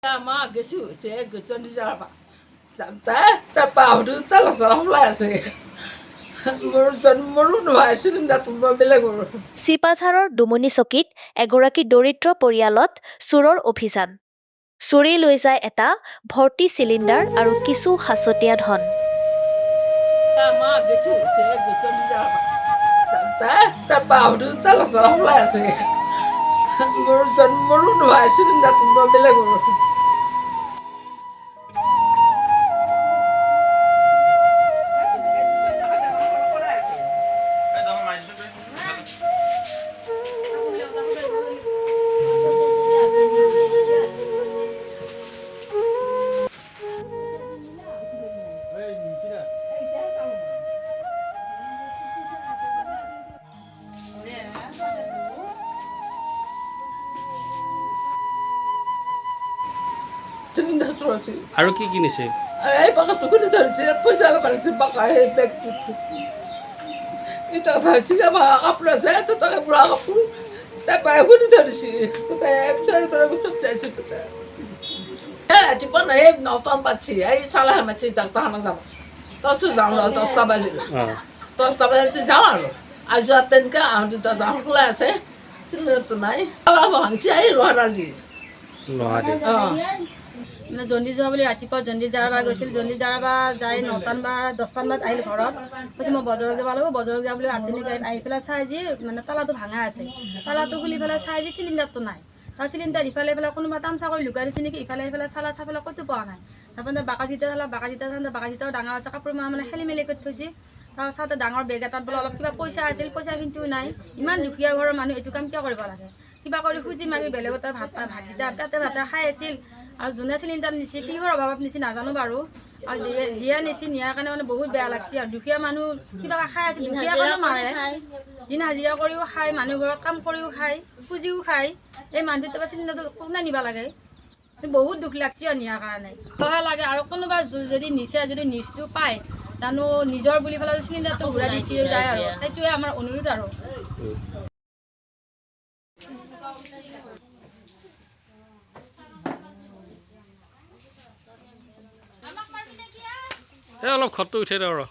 মা গেছো মোৰ জন্মৰো নহয়, চিলিণ্ডাৰটো বেলেগৰ। চিপাঝাৰৰ দুমুনিচকীত এগৰাকী দৰিদ্ৰ পৰিয়ালত চোৰৰ অভিযান। চোৰে লৈ যায় এটা ভৰ্তি চিলিণ্ডাৰ আৰু কিছু সাঁচতীয়া ধন। মা গেছো আছে। মোৰ জন্মৰো নহয়, চিলিণ্ডাৰটো বেলেগৰ। চিলিণ্ডাৰ চোৰ। আৰু কি কিনিছে? এই বাকচটো খুলি ধৰিছে, পইচা পাৰিছে বাকা সেই বেগটোত। এতিয়া ভাবিছে আমাৰ কাপোৰ আছে, তাতে বুঢ়া কাপোৰ তাৰপৰা খুলি ধৰিছে। তাতে চব যাইছে। তাতে ৰাতিপুৱা নাই, 9টামান পাতছি। এই চালাহে মাতছি, ডাক্তৰখানা যাব। তাৰপিছত যাওঁ ন, 10টা বাজিল। 10টা বাজিল, যাওঁ আৰু আজি যোৱা তেনেকৈ আহোঁতে দৰ্জাখন খোলা আছে, চিলিণ্ডাৰটো নাই। ভাঙিছে এই লোহাডাল দি। লোহা দি? অঁ। মানে জণ্ডিছ হোৱা বুলি ৰাতিপুৱা জণ্ডিছ জাৰাবা গৈছিল। জণ্ডিছ জাৰাবা যাই 9টান বা 10টান বজাত আহিল ঘৰত। কৈছে, মই বজাৰত যাব লাগিব। বজাৰত যাব বুলি আতিনি গাড়ীত আহি পেলাই চাই যি মানে তালাটো ভাঙা আছে। তালাটো খুলি পেলাই চাই যি চিলিণ্ডাৰটো নাই। তাৰ চিলিণ্ডাৰ ইফালে ইফালে কোনোবা তামচা কৰি লুকাই দিছে নেকি, ইফালে ইফালে চালা, চাই পেলাই ক'তো পোৱা নাই। তাৰপৰা বাকাজিতা চালা, বাকাজিতা চাওঁতে বাকাজিতাও ডাঙৰ আছে, কাপোৰ মানে খেলি মেলি কৰি থৈছে। তাৰ চাওঁতে ডাঙৰ বেগ এটাত বোলে অলপ কিবা পইচা আছিল, পইচাখিনিও নাই। ইমান দুখীয়া ঘৰৰ মানুহ, এইটো কাম কিয় কৰিব লাগে? কিবা কৰি খুজি মাগি বেলেগতে ভাত ভাতকেইটা তাতে ভাতে খাই আছিল। আৰু যোনে চিলিণ্ডাৰ নিছে, কিহৰ অভাৱত নিছে নাজানো বাৰু। আৰু যিয়ে যিয়ে নিছে, নিয়াৰ কাৰণে মানে বহুত বেয়া লাগছে। আৰু দুখীয়া মানুহ কিবা খাই আছিল, দুখীয়া কাৰণে মাৰে। দিন হাজিৰা কৰিও খায়, মানুহ ঘৰত কাম কৰিও খায়, খুজিও খায়। এই মানুহটোৰ তাৰপৰা চিলিণ্ডাৰটো কোনে নিব লাগে? বহুত দুখ লাগছে আৰু নিয়াৰ কাৰণে সহায় লাগে। আৰু কোনোবা যদি নিছে, যদি নিউজটো পায়, জানো নিজৰ বুলি পেলাই চিলিণ্ডাৰটো ঘূৰাই দি থৈ যায় আৰু সেইটোৱে আমাৰ অনুৰোধ আৰু। এই অলপ ঘৰটো উঠাই দে আৰু।